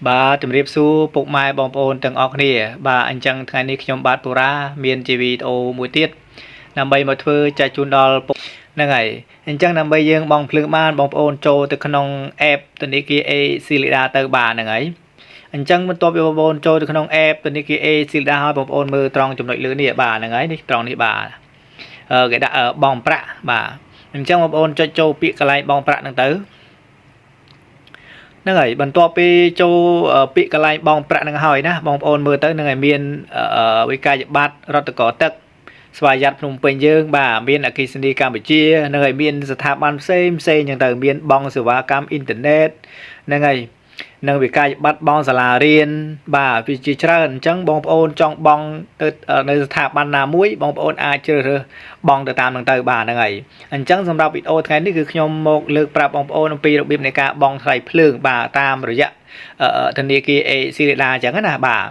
បាទជំរាបសួរពុកម៉ែបងប្អូនទាំងអស់គ្នាបាទអញ្ចឹងថ្ងៃនេះខ្ញុំបាទពូរ៉ាមានជាវីដេអូមួយទៀតដើម្បីមកធ្វើចែកជូនដល់ពុកហ្នឹងហើយអញ្ចឹងដើម្បីយើងបងភ្លើងបានបងប្អូនចូលទៅក្នុង app ធនាគារ ACLEDA ទៅបាទហ្នឹងហើយអញ្ចឹងបន្ទាប់ពីបងប្អូនចូលទៅក្នុង app ធនាគារ ACLEDA ហើយបងប្អូនមើលត្រង់ចំណុចលើនេះបាទហ្នឹងហើយនេះត្រង់នេះបាទអឺគេដាក់បងប្រាក់បាទអញ្ចឹងបងប្អូនចុចចូលពាក្យកន្លែងបងប្រាក់ហ្នឹងទៅ ហ្នឹងហើយបន្ទាប់ពីចូលពាក្យកន្លែងបងប្រាក់ហ្នឹងហើយណាបងប្អូនមើលទៅហ្នឹងហើយមានវិក័យប័ត្ររដ្ឋកោទឹកស្វយ័តភ្នំពេញយើងបាទមានអគ្គិសនីកម្ពុជាហ្នឹងហើយមានស្ថាប័នផ្សេងផ្សេងចឹងទៅមានបង់សេវាកម្មអ៊ីនធឺណិតហ្នឹងហើយនិងវិក័យប័ត្របង់សាលារៀនបាទវាជាច្រើនអញ្ចឹងបងប្អូនចង់បង់ទៅនៅស្ថាប័នណាមួយបងប្អូនអាចជ្រើសរើសបង់ទៅតាមនឹងទៅបាទហ្នឹងហើយអញ្ចឹងសម្រាប់វីដេអូថ្ងៃនេះគឺខ្ញុំមកលើកប្រាប់បងប្អូនអំពីរបៀបនៃការបង់ថ្លៃភ្លើងបាទតាមរយៈធនាគារ ACLEDA អញ្ចឹងណាបាទ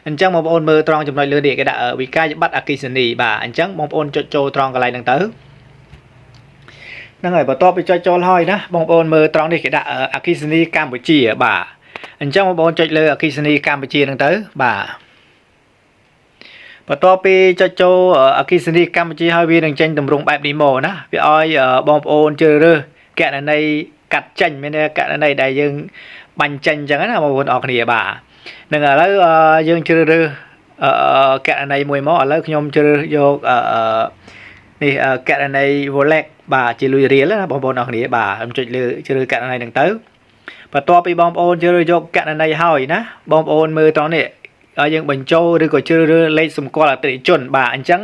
អញ្ចឹងបងប្អូនមើលត្រង់ចំណុចលើនេះគេដាក់វិក័យប័ត្រអគ្គិសនីបាទអញ្ចឹងបងប្អូនចុចចូលត្រង់កន្លែងហ្នឹងទៅហ្នឹងហើយបន្ទាប់ពីចុចចូលហើយណាបងប្អូនមើលត្រង់នេះគេដាក់អគ្គិសនីកម្ពុជាបាទអញ្ចឹងបងប្អូនចុចលើអគ្គិសនីកម្ពុជាហ្នឹងទៅបាទបន្ទាប់ពីចុចចូលអគ្គិសនីកម្ពុជាហើយវានឹងចេញទម្រង់បែបនេះមកណាវាឲ្យបងប្អូនជ្រើសរើសកណន័យកាត់ចេញមានកណន័យដែលយើងបាញ់ចេញអញ្ចឹងណាបងប្អូនអរគ្នាបាទនឹងឥឡូវយើងជ្រើសរើសកណន័យមួយមកឥឡូវខ្ញុំជ្រើសយកនេះកណន័យ wallet បាទជាលុយរៀលណាបងប្អូនអរគ្នាបាទខ្ញុំចុចលើជ្រើសកណន័យហ្នឹងទៅបន្ទាប់ពីបងប្អូនជ្រើសយកកណន័យហើយណាបងប្អូនមើលត្រង់នេះឲ្យយើងបញ្ចូលឬក៏ជ្រើសរើសលេខសម្គាល់អតិថិជនបាទអញ្ចឹង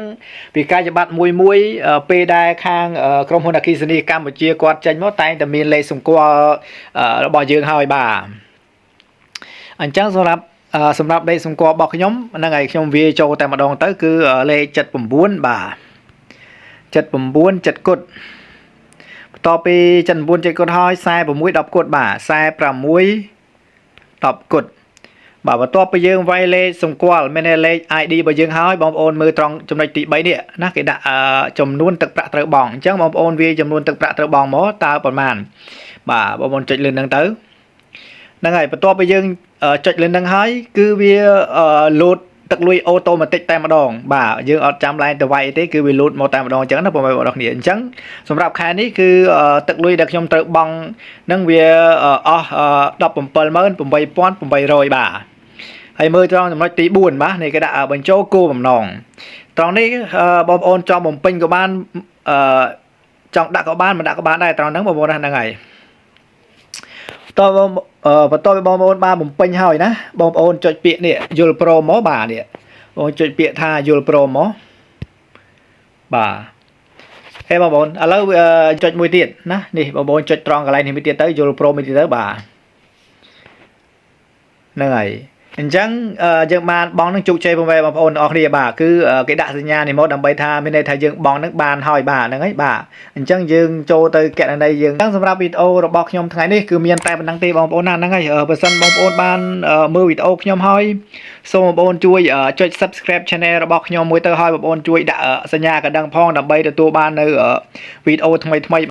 ពីការច្បាប់មួយមួយពេលដែលខាងក្រុមហ៊ុនអគ្គិសនីកម្ពុជាគាត់ចេញមកតែងតែមានលេខសម្គាល់របស់យើងហើយបាទអញ្ចឹងសម្រាប់សម្រាប់លេខសម្គាល់របស់ខ្ញុំហ្នឹងហើយខ្ញុំវាចូលតែម្ដងទៅគឺលេខ79បាទ79 7គុតបន្ទាប់ពី79 7គុតហើយ46 10គុតបាទ46 10គុតបាទបន្ទាប់ពីយើងវាយលេខសម្គាល់មានលេខ ID របស់យើងហើយបងប្អូនមើលត្រង់ចំណុចទី3នេះណាគេដាក់ចំនួនទឹកប្រាក់ត្រូវបង់អញ្ចឹងបងប្អូនវាយចំនួនទឹកប្រាក់ត្រូវបង់មកតើប្រមាណបាទបងប្អូនចុចលើនឹងទៅហ្នឹងហើយបន្ទាប់ពីយើងចុចលើនឹងហើយគឺវាលោតទឹកលុយ automatic តែម្ដងបាទយើងអត់ចាំឡើងទៅវាយទេគឺវាលោតមកតែម្ដងអញ្ចឹងណាបងប្អូនអរគ្នាអញ្ចឹងសម្រាប់ខែនេះគឺទឹកលុយដែលខ្ញុំត្រូវបង់នឹងវាអស់178,800បាទហើយមើលត្រង់ចំណុចទី4បាទនេះគេដាក់បញ្ចូលគោលបំណងត្រង់នេះបងប្អូនចង់បំពេញក៏បានអឺចង់ដាក់ក៏បានមិនដាក់ក៏បានដែរត្រង់ហ្នឹងបងប្អូនណាហ្នឹងហើយតបងបន្ទាប់ពីបងប្អូនបានបំពេញហើយណាបងប្អូនចុចពាក្យនេះយល់ព្រមមកបាទនេះបងចុចពាក្យថាយល់ព្រមមកបាទហេបងប្អូនឥឡូវចុចមួយទៀតណានេះបងប្អូនចុចត្រង់កន្លែងនេះមួយទៀតទៅយល់ព្រមមួយទៀតទៅបាទហ្នឹងហើយអញ្ចឹងយើងបានបងនឹងជោគជ័យបងប្អូនទាំងអស់គ្នាបាទគឺគេដាក់សញ្ញានេះមកដើម្បីថាមានន័យថាយើងបងនឹងបានហើយបាទហ្នឹងហើយបាទអញ្ចឹងយើងចូលទៅកណន័យយើងអញ្ចឹងសម្រាប់វីដេអូរបស់ខ្ញុំថ្ងៃនេះគឺមានតែប៉ុណ្្នឹងទេបងប្អូនណាហ្នឹងហើយបើសិនបងប្អូនបានមើលវីដេអូខ្ញុំហើយសូមបងប្អូនជួយចុច Subscribe Channel របស់ខ្ញុំមួយទៅហើយបងប្អូនជួយដាក់សញ្ញាកណ្ដឹងផងដើម្បីទទួលបាននៅវីដេអូថ្មីថ្មី។